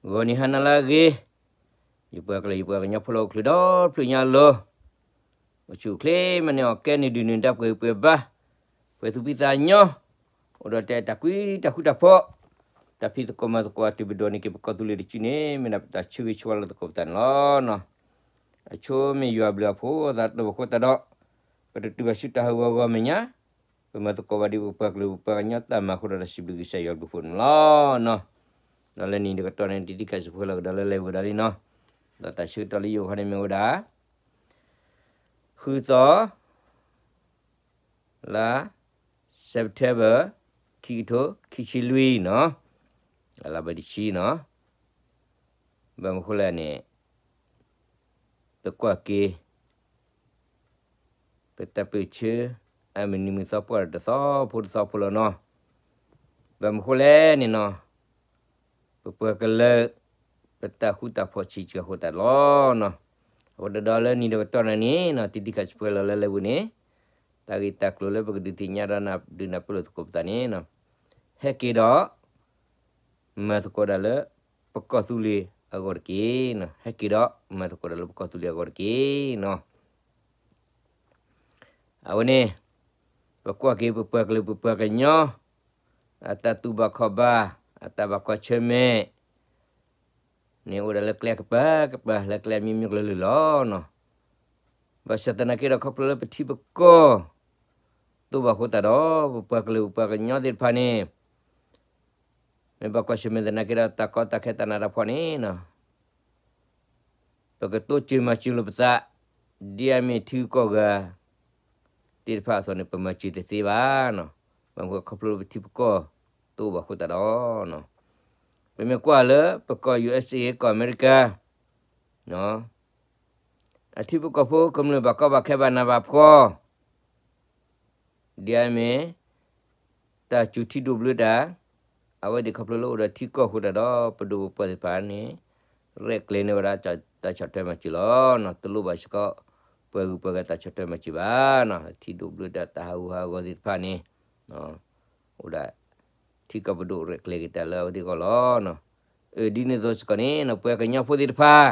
ဂီၤနံၤဟါနၤလၢအဂ့ၤ, ယပှၤကလုာ်ယပှၤကညီဖိလၢအိၣ်ချုးဒီဖျၢၣ်ညါအလိၤ, အိၣ်ဆူၣ်အိၣ်ချ့မၤန့ၢ်အီၣ်ကဲန့ၢ်ဒုးနုာ်ဒါပှဲၤဂံၢ်ပှဲၤဘါ, ပှဲၤသူၣ်ဖှံသးညီ, အိၣ်ဒီးတဲတၢ်ကွံတၢ်ဃူတၢ်ဖိး, တၢ်ဖံးသကိးမၤသကိးအတုၤပဒိၣ်န့ၣ်က့ၤ ပကီၢ်သူလ့ၤတစုန့ၣ် မ့ၢ်ဒၣ်ပတၢ်ဆၢဂ့ၤဆၢဝါလၢသကိးပသးန့ၣ်လီၤ. အဆိမ့ၢ်ယွၤဘျုးအဖိအသးတဘၣ်ဃိသတးဒီး, ပတတုၤဘၣ်ဆူတၢ်ဟးဂီၤဂီၤမဲာ်ညါ, ပမၤသကိးဘၣ်ဒ်ပပှၤကလုာ်ပပှၤကညီတၢ်မၤအဃိဒီး တၢ်စံးဘျုးကစၢ်ယွၤဘျုးဖှိၣ်န့ၣ်လီၤ. ဒီးလၢနံၤတကတီၢ်န့ၣ် တံၤတံၤခးစံးဖိလီၤကဒီးလၢလဲၤဝဲဒၣ်လံနီၤ, ဒီးတၢ်ဆၢကတီၢ်လၢယအိၣ်ခီန့ၣ်မ့ၢ်ဝဲဒၣ် ဃုသီ လါ September ခံကထိခံဆံလွံၢ်နီၤ, အလါဘၢၣ်တဆံနီၤ, ဘၣ်မနုၤဃိလဲၣ်န့ၣ်, ပကွၢ်က့ၤ ပတၢ်ပၢၢ်ဆၢ အမုၢ်နံၤမုၢ်သီပှၢ်ဒီးတသီဖိတသီဖိလီၤနီၤ, ဘၣ်မနုၤဃိလဲၣ်န့ၣ်နီၤ, ပပှၤကလုာ် ပတၢ်ဃူတၢ်ဖိးဆံးစှၤဃိသတးလီၤနီၤ, အဃိသတးဒီးလၢနံၤတကတီၢ်န့ၣ်န့ၣ်နီၤ တံၤတံၤခးစံးဖိလီၤလၢလဲၤဝဲန့ၣ်, တၢ်ဂ့ၢ်တၢ်ကျိၤလၢပကဒုးသ့ၣ်ညါဒီးနၢ်ဒုးနၢ်ပၢၢ်လိာ်သကိးပသးန့ၣ်နီၤ, ဟဲက့ၤဒီး မၤသကိးတၢ်လၢပကီၢ်သူလ့ၤအဂီၢ်တက့ၢ်နီၤ, ဟဲက့ၤဒီးမၤသကိးတၢ်လၢပကီၢ်သူလ့ၤအဂီၢ်တက့ၢ်နီၤ. အဝဲန့ၣ် ပကွၢ်က့ၤပပှၤကလုာ်ပပှၤကညီ အတၢ်တူၢ်ဘၣ်ခီၣ်ဘၣ် အတၢ်ဘၣ်ကွၢ်ဆၢၣ်မဲာ် န့ၣ်အိၣ်ဒၣ်လၢကျဲကပၤကပၤ လၢကျဲမံမံကျၢၤလၢာ်လီၤနီၤ, ဘၣ်ဆၣ်သနာ်က့ဒီးခီဖျိလၢပထံပကီၢ် တအိၣ်ဘၣ်ဃိသတးဒီး ပပှၤကလုာ်ပပှၤကညီသ့ၣ်တဖၣ်န့ၣ် မ့ၢ်ဘၣ်ကွၢ်ဆၢၣ်မဲာ်သနာ်က့ဒီး တၢ်ကီတၢ်ခဲတၢ်နးတၢ်ဖှီၣ်န့ၣ်နီၤ ပကတိစၢၤမၤစၢၤလိာ်ပသး ဒ်အမ့ၢ်ထံဂုၤကီၢ်ဂၤသ့ၣ်တဖၣ်အသိးန့ၣ် ပမၤစၢၤတသ့ဘၣ်နီၤ, ဘၣ်မနုၤခီဖျိလၢပထံပကီၢ်တအိၣ်ဘၣ်ဃိသတးဒီးနီၤ, ပမ့ၢ်ကွၢ်လၢပကီၢ် ယူအက်စ်အေ ကီၢ်အမဲရကၤ အထံဖိကီၢ်ဖိကမျၢၢ်ဘၣ်ကီဘၣ်ခဲဘၣ်နးဘၣ်ဖှီၣ် ဒ်အမ့ၢ် တၢ်စူၤထံဒိၣ်ဘျၢတၢ်, အဝဲသ့ၣ်ခီဖျိလၢအိၣ်ဒီးထံကီၢ်အဃိသတးဒီး ပဒိၣ်ပပှၢ်သ့ၣ်တဖၣ်န့ၣ် ရဲၣ်ကျဲၤန့ၢ်ဝဲဒၣ်တၢ်ဆီၣ်ထွဲမၤစၢၤလီၤနီၤ, တလိၣ်ဘၣ်စ့ၢ်ကီး ပှၤဂုၤပှၤဂၤတၢ်ဆီၣ်ထွဲမၤစၢၤဘၣ်နီၤ, ထံဒိၣ်ဘျၢတၢ် တၢ်ဟးဂူာ်ဟးဂီၤသ့ၣ်တဖၣ်န့ၣ် အိၣ်ဒၣ် ထံကီၢ်ပဒိၣ်ရဲၣ်ကျဲၤက့ၤတၢ်လၢအဝဲသ့ၣ်အဂီၢ်လီၤနီၤ. အၢ ဒ်န့ၣ်အသိးစ့ၢ်ကီးန့ၣ်နီၤ ပှၤကညီဖိသ့ၣ်တဖၣ်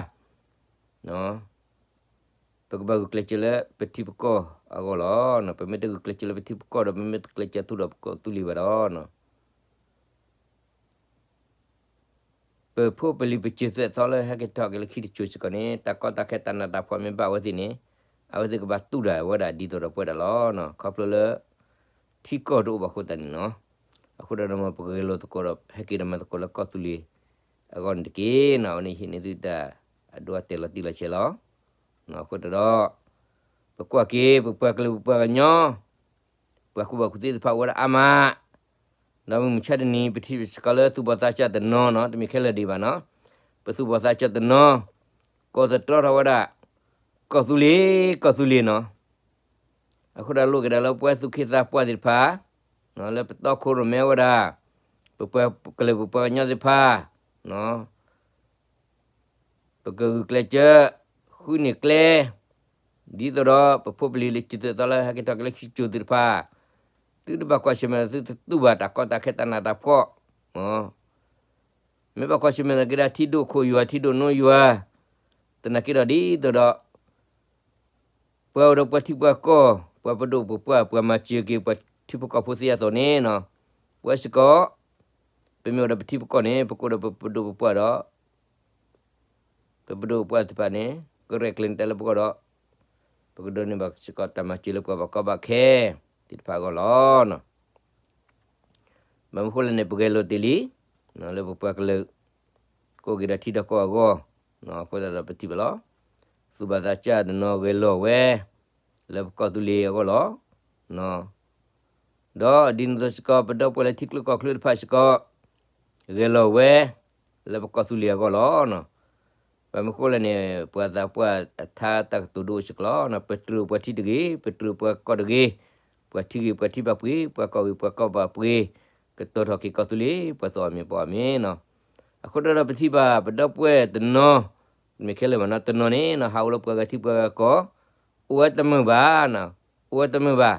ပကဘၣ်ဂုာ်ကျဲးစၢးလၢပထံပကီၢ်အဂီၢ်လီၤ. ပမ့ၢ်တဂုာ်ကျဲးစၢးလၢပထံပကီၢ်ဒီး ပမ့ၢ်တကျဲးစၢးသူၣ်ဒီးပကီၢ်သူလ့ၤဘၣ်ဒီး ပဖိပလံၤပစၢၤသွဲၣ်သီလၢဟဲက့ၤထီၣ်က့ၤလၢခံတစိၤစ့ၢ်ကီးန့ၣ် တၢ်ကီတၢ်ခဲတၢ်နးတၢ်ဖှီၣ်မ့ၢ်ဘၣ်အဝဲသ့ၣ်န့ၣ် အဝဲသ့ၣ်ကဘၣ်တူၢ်ဒၣ်ဝဲဒၣ်ဒ်သိးဒီးပဝဲဒၣ်လီၤ. ခီဖျိလၢ ထံကီၢ်တအိၣ်ဘၣ်ဃိသတးန့ၣ်နီၤ, အဃိဒီးမ့ၢ်ပဂဲၤလိာ်သကိးဒီး ဟဲက့ၤဒီးမၤသကိးလၢကီၢ်သူလ့ၤအဂီၢ်န့ၣ်တက့ၢ်နီၤ, အဝဲန့ၣ်ဟံးန့ၢ်သုတၢ်အဒိအတဲာ်လီၤတံၢ်လီၤဆဲးလီၤ. အဃိသတးဒီး ပကွၢ်က့ၤ ပပှၤကလုာ်ပပှၤကညီ ပှၤကူၣ်ဘၣ်ကူၣ်သ့သ့ၣ်တဖၣ်အိၣ်ဝဲဒၣ်အါမး, ဒီးမုၢ်မဆါတနံၤ ပထံၣ်စ့ၢ်ကီးလၢသူၣ်ဘီၣ်သးစၢ်တနီၤနီၤ တမ့ၢ်ခဲလၢာ်ဒံးဘၣ်နီၤ, ပသူၣ်ဘီၣ်သးစၢ်တနီၤ ကိးသတြီထီၣ်ဝဲဒၣ် ကီၢ်သူလ့ၤ ကီၢ်သူလ့ၤနီၤ, အဃိဒီးလိၣ်က့ၤဒၣ်လၢပဝဲသူၣ်က့သးပှၢ်သ့ၣ်တဖၣ် လၢပတီခိၣ်ရိၣ်မဲဝဲဒၣ် ပပှၤကလုာ်ပပှၤကညီသ့ၣ်တဖၣ် ပကဂုာ်ကျဲးစၢး ဃုန့ၢ်ကျဲ ဒ်သိးဒီးပဖိပလံၤလၢစၢၤသွဲၣ်သီလၢဟဲက့ၤထီၣ်က့ၤလၢခံစိၤသ့ၣ်တဖၣ် သုတဘၣ်ကွၢ်ဆၢၣ်မဲာ်သုတတူၢ်ဘၣ်တၢ်ကီတၢ်ခဲတၢ်နးတၢ်ဖှီၣ်, မ့ၢ်ဘၣ်ကွၢ်ဆၢၣ်မဲာ်သနာ်က့ဒီးထံဒိၣ်ခိၣ်ယွၤ ထံဒိၣ်နိယွၤ, သနာ်က့ဒီးဒ်သိးဒီး ပှၤအိၣ်ဒီးပှၤထံပှၤကီၢ် ပှၤပဒိၣ်ပပှၢ် ပှၤမၤစၢၤက့ၤပှၤထံဖိကီၢ်ဖိသ့အသိးန့ၣ်နီၤ, ပဝဲစ့ၢ်ကီး ပမ့ၢ်အိၣ်ဒီးပထံပကီၢ်န့ၣ် ပကအိၣ်ဒီးပပဒိၣ်ပပှၢ်ဒီး ပပဒိၣ်ပပှၢ်သ့ၣ်တဖၣ်န့ၣ် ကရဲၣ်ကျဲၤန့ၢ်တၢ်လၢပဂီၢ်ဒီး ပကဒိးန့ၢ်ဘၣ်စ့ၢ်ကီးတၢ်မၤစၢၤလၢပှၤဘၣ်ကီဘၣ်ခဲသ့ၣ်တဖၣ်အဂီၢ်လီၤ. ဘၣ်မနုၤဃိလဲၣ်န့ၣ် ပဂဲၤလိာ်တ့ၢ်လံ လၢပပှၤကလုာ် ကိးက့ၤဒီးထံဒီးကီၢ်အဂီၢ်, အဃိသတးဒီးပထံၣ်ဘၣ်လီၤ. သူၣ်ဘီၣ်သးစၢ်တနီၤဂဲၤလိာ်ဝဲ လၢပကီၢ်သူလ့ၤအဂီၢ်လီၤ. ဒီးဒ်န့ၣ်အသိးစ့ၢ်ကီး ပဒီပုၢ်ဝဲၢ်လၢထံချၢကီၢ်ချၢတဖၣ်စ့ၢ်ကီး ဂဲၤလိာ်ဝဲ လၢပကီၢ်သူလ့ၤအဂီၢ်လီၤ. ဘၣ်မနုၤဃိလဲၣ်န့ၣ် ပှၤသးပှၢ်အထါတၢ်ကတိၤဒိအိၣ်စ့ၢ်ကီးလီၤ. ပတြၢၤပှၤထံတဂ့ၤ, ပတြၢၤပှၤကီၢ်တဂ့ၤ, ပှၤထံဂ့ၤပှၤထံဘၣ်ပှ့ၤ, ပှၤကီၢ်ဂ့ၤပှၤကီၢ်ဘၣ်ပှ့ၤ, ကတီၤထီၣ်က့ၤကီၢ်သူလ့ၤ ပှၤသီၣ်အမ့ၢ်ပှၤအမ့ၢ်နီၤ. အဃိဒီးပထံၣ်ဘၣ် ပဒီပုၢ်ဝဲၢ်တနီၤ, မ့ၢ်ခဲလၢာ်ဘၣ်နီၤ တနီၤန့ၣ်နီၤ ဟးအိၣ်လၢပှၤဂၤထံပှၤဂၤကီၢ်, အိၣ်ဝဲတမုာ်ဘၣ်နီၤ, အိၣ်ဝဲတမုာ်ဘၣ်.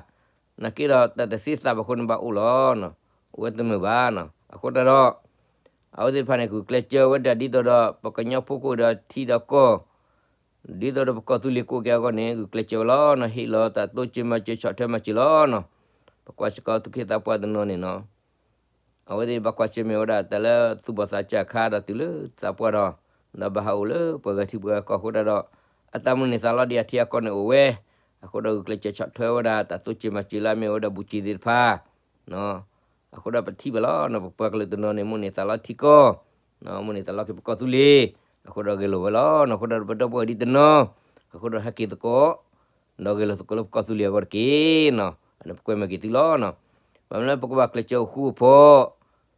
နာ်က့ဒီးတၢ်တသ့သးဘၣ်အဃိန့ၣ်ဘၣ်အိၣ်လီၤ. အိၣ်ဝဲတမုာ်ဘၣ်နီၤ. အဃိတၢ်ဒီး အဝဲသ့ၣ်တဖၣ်န့ၣ် ဂုာ်ကျဲးစၢးဝဲဒၣ်ဒ်သိးဒီး ပကညီဖိကအိၣ်ဒီးထံဒီးကီၢ် ဒ်သိးဒီးပကီၢ်သူလ့ၤကအိၣ်က့ၤအဂီၢ်န့ၣ် ဂုာ်ကျဲးစၢးဝဲလီၤနီၤ, ဟ့ၣ်လီၤတၢ်တိစၢၤမၤစၢၤ ဆီၣ်ထွဲမၤစၢၤလီၤနီၤ. ပကွၢ်စ့ၢ်ကီးသူၣ်က့သးပှၢ်တနီၤန့ၣ်နီၤ အဝဲသ့ၣ်ဘၣ်ကွၢ်ဆၢၣ်မဲာ်ဝဲဒၣ်တၢ်လၢသူၣ်ဘီၣ်သးစၢ်အခါဒီးတုၤလၢသးပှၢ်ဒီး ဒီးဘၣ်ဟးအိၣ်လၢပှၤဂၤထံပှၤဂၤကီၢ်အဃိဒၣ်ဒီး အတၢ်မိၣ်န့ၢ်သးလီဒံးအထံအကီၢ်န့ၣ်အိၣ်ဝဲ, အဃိဒီးဂုာ်ကျဲးစၢးဆီၣ်ထွဲဝဲဒၣ်တၢ်တိစၢၤမၤစၢၤလၢအမ့ၢ်ဝဲဒၣ်ဘူးကၠံသ့ၣ်တဖၣ် အဃိဒီးပထံၣ်ဘၣ်လီၤနီၤ, ပပှၤကလုာ်တနီၤန့ၣ် မိၣ်န့ၢ်သးလီထံကီၢ်, မိၣ်န့ၢ်သးလီက့ၤပကီၢ်သူလ့ၤ, အဃိဒီးဂဲၤလိာ်ဝဲလီၤနီၤ, အဃိဒီးပဒီပုၢ်ဝဲၢ်ဒ်တနီၤ, အဃိဒီးဟဲက့ၤသကိး ဒီးဂဲၤလိာ်သကိးလၢပကီၢ်သူလ့ၤအဂီၢ်တက့ၢ်နီၤ, အန့ၣ်ပကွဲမုာ်က့ၤသုလီၤနီၤ, ဘၣ်မနုၤလၢပကဘၣ်ကျဲးစၢးအိၣ်ဃူအိၣ်ဖိး,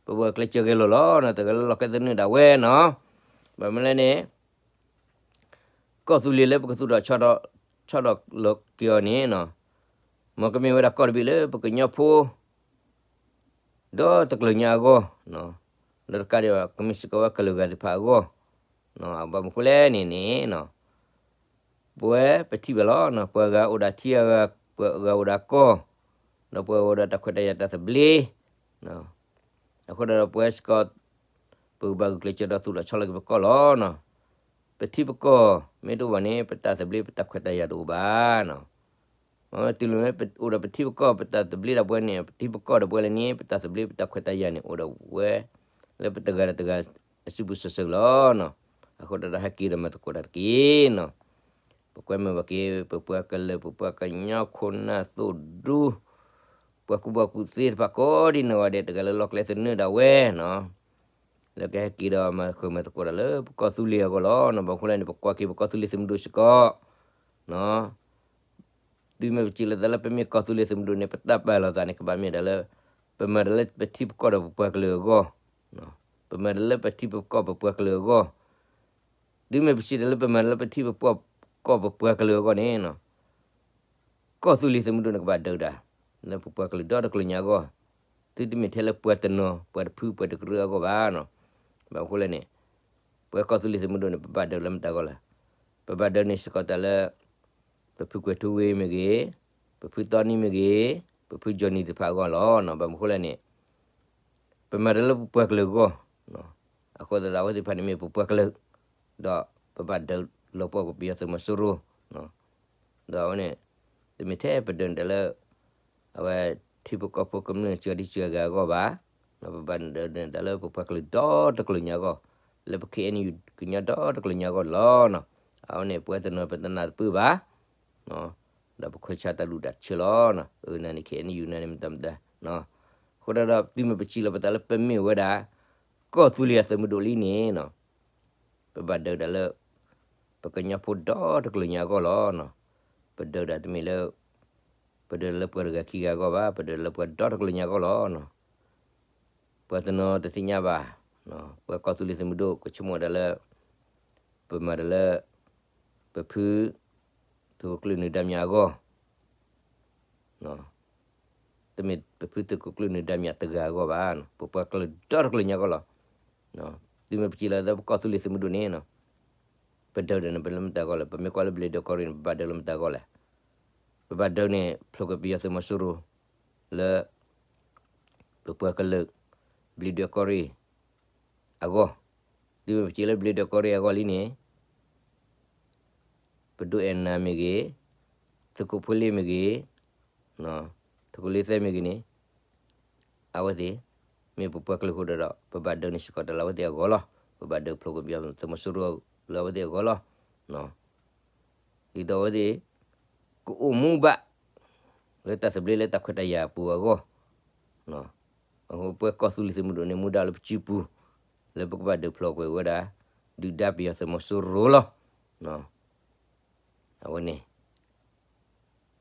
ပဘၣ်ကျဲးစၢးဂဲၤလိာ်လီၤနီၤ, တဂၤလၢလီၢ်ကျဲသနၢၣ်ဒၣ်ဝဲနီၤ, ဘၣ်မနုၤလဲၣ်န့ၣ် ကီၢ်သူလ့ၤလၢပကသူၣ်ထီၣ်ဆီထီၣ် ဆီထီၣ်လီၤက့ၤအီၤန့ၣ်နီၤ, မ်ကမ့ၢ်ဝဲဒၣ်ကီၢ်တဘ့ၣ်လၢပကညီဖိ ဒီတကလုာ်ညါအဂီၢ်, ဒီးတကးဒံးဘၣ် ကမ့ၢ်စ့ၢ်ကီးဝဲကလုာ်ဂၤသ့ၣ်တဖၣ်အဂီၢ်, ဘၣ်မနုၤဃိလဲၣ်န့ၣ်န့ၣ်နီၤ, ပဝဲပထံၣ်ဘၣ်လီၤနီၤ, ပှၤဂၤအိၣ်ဒၣ်ထံအဂၤ, ပှၤဂၤအိၣ်ဒၣ်ကီၢ်, ဒီးပှၤဂၤအိၣ်ဒီးတၢ်ခွဲးတၢ်ယာ်တၢ်သဘျ့, အဃိဒီးပဝဲစ့ၢ်ကီး ပကဘၣ်ဂုာ်ကျဲးစၢးဒီးသူၣ်ထီၣ်ဆီလီၤက့ၤပကီၢ်လီၤနီၤ, ပထံပကီၢ်မ့ၢ်တအိၣ်ဘၣ်န့ၣ် ပတၢ်သဘျ့ပတၢ်ခွဲးတၢ်ယာ်တအိၣ်ဘၣ်နီၤ, မ့ၢ်တုၤလၢမ့ၢ်အိၣ်ဒီးပထံပကီၢ်ပတၢ်သဘျ့ဒၣ်ပှဲၤန့ၣ် ပထံပကီၢ်ဒၣ်ပှဲၤလၢန့ၣ် ပတၢ်သဘျ့ပတၢ်ခွဲးတၢ်ယာ်န့ၣ် အိၣ်ဒီးဝဲ လၢပတဂၤဒီးတဂၤအစုပူၤစၢၤစၢၤလီၤနီၤ, အဃိဒီးဟဲက့ၤဒီးမၤသကိးတၢ်တက့ၢ်နီၤ, ပကွဲမုာ်ဘၣ်က့ၤ ပပှၤကလုာ် ပပှၤကညီခိၣ်နၢ်သိၣ်ဒူ ပှၤကူၣ်ဘၣ်ကူၣ်သ့သ့ၣ်တဖၣ်ကိးဒ်နီၢ်ဂၤဒဲး တဂၤလၢလီၢ်ကျဲသနၢၣ်ဒၣ်ဝဲနီၤ, လၢကဟဲက့ၤဒီးမၤဃုာ်မၤသကိးတၢ်လၢပကီၢ်သူလ့ၤအဂီၢ်လီၤနီၤ, ဘၣ်မနုၤဃိလဲၣ်န့ၣ် ပကွၢ်က့ၤပကီၢ်သူလ့ၤသုးမုၢ်ဒိၣ်စ့ၢ်ကီး တုၤမ့ၢ်ပစံးလီၤသးလၢပမ့ၢ်ကီၢ်သူလ့ၤသုးမုၢ်ဒိၣ်န့ၣ် ပတၢ်ပာ်လီၤသးန့ၣ် ကဘၣ်မ့ၢ်ဒၣ်လၢ ပမၤတၢ်လၢပထံပကီၢ်ဒီးပပှၤကလုာ်အဂီၢ်, ပမၤတၢ်လၢပထံပကီၢ်ပပှၤကလုာ်အဂီၢ်, တုၤမ့ၢ်ပစံးတၢ်လၢပမၤတၢ်လၢပထံပကီၢ်ပပှၤကလုာ်အဂီၢ်န့ၣ် ကီၢ်သူလ့ၤသုးမုၢ်ဒိၣ်န့ၣ်ကဘၣ်ဒုးတၢ် လၢပပှၤကလုာ်ဒီတကလုာ်ညါအဂီၢ်, သုတမ့ၢ်ထဲလၢပှၤတနီၤ ပှၤတဖု ပှၤတကရၢအဂီၢ်ဘၣ်နီၤ, ဘၣ်မနုၤဃိလဲၣ်န့ၣ် ပဝဲကီၢ်သူလ့ၤသုးမုၢ်ဒိၣ်န့ၣ် ပဘၣ်ဒုးလၢမတၤအဂီၢ်လဲၣ်, ပဘၣ်ဒုးန့ၣ်စ့ၢ်ကီးတၢ်လၢ ပဖုကွဲၤထူဝ့မ့ၢ်ဂ့ၤ, ပဖုသီနံမ့ၢ်ဂ့ၤ, ပဖုကၠီနံတဖၣ်အဂီၢ်လီၤနီၤ, ဘၣ်မနုၤဃိလဲၣ်န့ၣ် ပမၤတၢ်လၢပပှၤကလုာ်အဂီၢ်, အဃိသတးဒီးအဝဲသ့ၣ်တဖၣ်န့ၣ်မ့ၢ်ပပှၤကလုာ်, ဒီးပဘၣ်ဒုးလီၤပှီၢ်က့ၤပယီၤသုးမီၤစိရိၤ, ဒီးအဝဲန့ၣ် တမ့ၢ်ထဲပဒုးန့ၣ်တၢ်လၢ အဝဲထံဖိကီၢ်ဖိကမျၢၢ်စှၤဒံစှၤဂၤအဂီၢ်ဘၣ်, ပဘၣ်ဒုးန့ၣ်တၢ်လၢပပှၤကလုာ်ဒီတကလုာ်ညါအဂီၢ်, လၢပ ခ့ၣ်အဲၣ်ယူၣ် ကညီဒီတကလုာ်ညါအဂီၢ်န့ၣ်လီၤနီၤ, အဝဲန့ၣ် ပဝဲတနီၤပတနၢ်တပၢၢ်ဘၣ် ဒီးပခွဲးဆါတၢ်ဒူၣ်တၢ်ဆၢလီၤ, အၢ နၤန့ၣ် ခ့ၣ်အဲၣ်ယူၣ် နၤန့ၣ်မတၤမတၤ, အဃိဒီးတုၤမ့ၢ်ပစံးလီၤပသးလၢပမ့ၢ်ဝဲဒၣ် ကီၢ်သူလ့ၤအသုးမုၢ်ဒိၣ်လံန့ၣ်နီၤ, ပဘၣ်ဒုးတၢ်လၢ ပကညီဖိဒီတကလုာ်ညါအဂီၢ်လီၤ, ပဒုးတၢ်တမ့ၢ်လၢ ပဒုးလၢပှၤတဂၤခံဂၤအဂီၢ်ဘၣ်, ပဒုးလၢပှၤဒီတကလုာ်ညါအဂီၢ်လီၤ, ပှၤတနီၤတသ့ၣ်ညါဘၣ်, ပှၤကီၢ်သူလ့ၤသုးမုၢ်ဒိၣ်ကဆိကမိၣ်ဒၣ်လၢ ပမၤတၢ်လၢ ပဖု သုးခိၣ်ကျၢၢ်နုာ်ဒါမြးအဂီၢ်, တမ့ၢ်ပဖုသုးခိၣ်ကျၢၢ်နုာ်ဒါမြးတဂၤအဂီၢ်ဘၣ်, ပပှၤကလုာ်ဒီတကလုာ်ညါအဂီၢ်လီၤ, တုၤမ့ၢ်ပစံးလီၤသးလၢပကီၢ်သူလ့ၤသုးမုၢ်ဒိၣ်န့ၣ် ပဒုးတၢ်န့ၣ် ပလၢမတၤအဂီၢ်လဲၣ်, ပမ့ၢ်ကွၢ်လၢဘျ့းဒွဲၣ်ကီၢ်ရ့ၣ်န့ၣ် ပဘၣ်ဒုးလၢမတၤအဂီၢ်လဲၣ်, ပဘၣ်ဒုးန့ၣ် ဖျိးကွံာ်ပယီၤသုးမီၤစိရိၤ လၢ ပပှၤကလုာ် ဘျ့းဒွဲၣ်ကီၢ်ရ့ၣ်အဂီၢ်, တုၤမ့ၢ်ပစံးလၢဘျ့းဒွဲၣ်ကီၢ်ရ့ၣ်အဂီၢ်လံန့ၣ် ပဒိၣ်အဲၣ်နၤမ့ၢ်ဂ့ၤ, သုးခိၣ်ဖိလ့မ့ၢ်ဂ့ၤ, သုးခိၣ်လ့သၢမ့ၢ်ဂ့ၤန့ၣ် အဝဲသ့ၣ် မ့ၢ်ပပှၤကလုာ်အဃိဒီး ပဘၣ်ဒုးန့ၣ်စ့ၢ်ကီးတၢ်လၢအဝဲသ့ၣ်အဂီၢ်လီၤ, ပဘၣ်ဒုးဖျိးကွံာ်ပယီၤသုးမီၤစိရိၤလၢအဝဲသ့ၣ်အဂီၢ်လီၤ, ဒ်သိးအဝဲသ့ၣ် ကအိၣ်မူဘၣ် လၢတၢ်သဘျ့လၢတၢ်ခွဲးတၢ်ယာ်အပူၤအဂီၢ်, အဃိပဝဲကီၢ်သူလ့ၤသုးမုၢ်ဒိၣ်န့ၣ် မူဒါလၢပစုပူၤ လၢပကဘၣ်ဒုးဖျိးကွံာ်ဝဲဒၣ် ဒုၣ်ဒါပယီၤသုးမီၤစိရိၤလီၤ, အဝဲန့ၣ်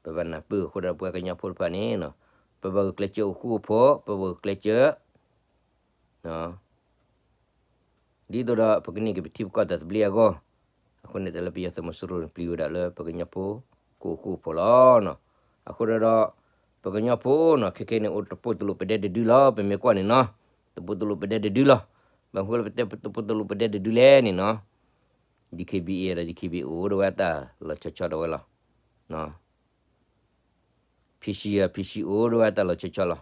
ပဘၣ်နၢ်ပၢၢ်အဃိဒီးပဝဲကညီဖိတဖၣ်န့ၣ် ပဘၣ်ဂုာ်ကျဲးစၢးအိၣ်ဃူအိၣ်ဖိး, ပဘၣ်ဂုာ်ကျဲးစၢး ဒ်သိးဒီးပကန့ၢ်က့ၤပထံပကီၢ်တၢ်သဘျ့အဂီၢ်, အဃိန့ၣ်တၢ်လၢပယီၤသုးမီၤစိရိၤန့ၣ် ပျံၤဝဲဒၣ်လၢပကညီဖိကအိၣ်ဃူအိၣ်ဖိးလီၤ. အဃိဒီး ပကညီဖိနီၤ ခဲခဲန့ၣ်အိၣ်တပိၢ်တလိၣ်ပဒဲတဒုလီၤ, ပမ့ၢ်ကွၢ်န့ၣ်နီၤ, တပိၢ်တလိၣ်ပဒဲတဒုလီၤ. ဘၣ်မနုၤဃိလၢပတဲတပိၢ်တလိၣ်ပဒဲတဒုလဲၣ်န့ၣ်နီၤ, DKBA ဒီး DKBA အိၣ်ဒၣ်ဝဲအတၢ်လီၤဆီဆီဒၣ်ဝဲလီၤ. PC ဒီး PC အိၣ်ဒၣ်ဝဲအတၢ်လီၤဆီဆီလီ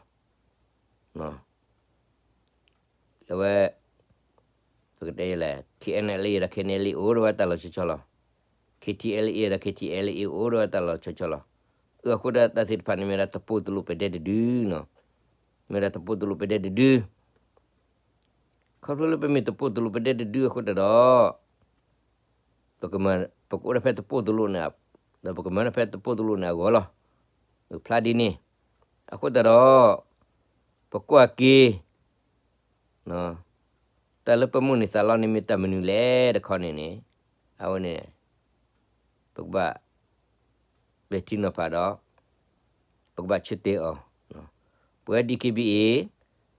ၤ. အဝဲ K N L A ဒီး K N L A အိၣ်ဒီးဝဲတၢ်လီၤဆီဆီလီၤ. K T L A ဒီး K T L A အိၣ်ဒီးဝဲတၢ်လီၤဆီဆီလီၤ. အဃိဒီးတၢ်သ့ၣ်တဖၣ်န့ၣ်မ့ၢ်ဝဲဒၣ်တပိၢ်တလိၣ်ပဒဲတဒုနီၤ, မ့ၢ်ဝဲဒၣ်တပိၢ်တလိၣ်ပဒဲတဒု ခီဖျိလၢပမ့ၢ်တပိၢ်တလိၣ်ပဒဲတဒုအဃိတၢ်ဒီး ပကမၤ ပကအိၣ်ဒီးဖဲတပိၢ်တလိၣ်န့ၣ် ဒီးပကမၤဒီးဖဲတပိၢ်တလိၣ်န့ၣ်အဂီၢ်လီၤ. ဖျါဒ်န့ၣ် အဃိတၢ်ဒီး ပကွၢ်က့ၤ တၢ်လၢပမိၣ်န့ၢ်သးလီန့ၣ်မ့ၢ်တၢ်မနုၤလဲၣ်တခီန့ၣ်န့ၣ် အဝဲန့ၣ် ပကဘၣ် ပဲာ်ထံနီၤဖးဒီး ပကဘၣ်ဆၢတဲာ်အီၤ, ပဝဲ D K B A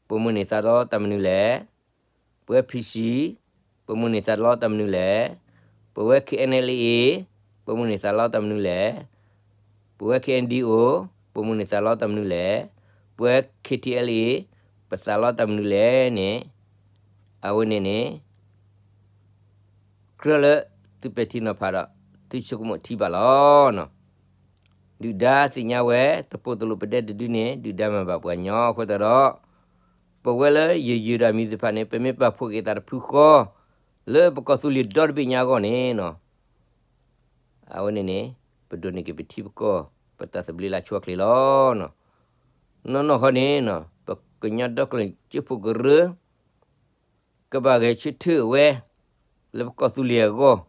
ပမိၣ်န့ၢ်သးလီတၢ်မနုၤလဲၣ်, ပဝဲ P C ပမိၣ်န့ၢ်သးလီတၢ်မနုၤလဲၣ်, ပဝဲ K N L A ပမိၣ်န့ၢ်သးလီတၢ်မနုၤလဲၣ်, ပဝဲ K N D O ပမိၣ်န့ၢ်သးလီတၢ်မနုၤလဲၣ်, ပဝဲ K T L A ပသးလီတၢ်မနုၤလဲၣ်န့ၣ် အဝဲန့ၣ်န့ၣ် ကြၢးလၢသုပဲာ်ထံနီၤဖးဒီး သုဆိကမိၣ်ထံဘၣ်လီၤ. ဒုၣ်ဒါသ့ၣ်ညါဝဲ တပိၢ်တလိၣ်ပဒဲတဒုန့ၣ် ဒုၣ်ဒါမၤဘၣ်ပှၤညီအဃိတၢ်ဒီး ပဝဲလၢယယုၢ်ဒီးမံၤသ့ၣ်တဖၣ်န့ၣ် ပမ့ၢ်ပာ်ဖှိၣ်က့ၤသးတဖုဃီ လၢပကီၢ်သူလ့ၤဒီတဘ့ၣ်ညါအဂီၢ်န့ၣ် အဝဲန့ၣ်န့ၣ် ပဒိးန့ၢ်က့ၤပထံပကီၢ် ပတၢ်သဘျ့လၢအဆိအချ့လီၤ. နီၢ်နီၢ်ဃီန့ၣ် ပကညီဒီကလုာ်စၢဖှိၣ်ကရၢ ကဘၣ်ဂဲၤဆၢထၢၣ်ဝဲ လၢပကီၢ်သူလ့ၤအဂီၢ်,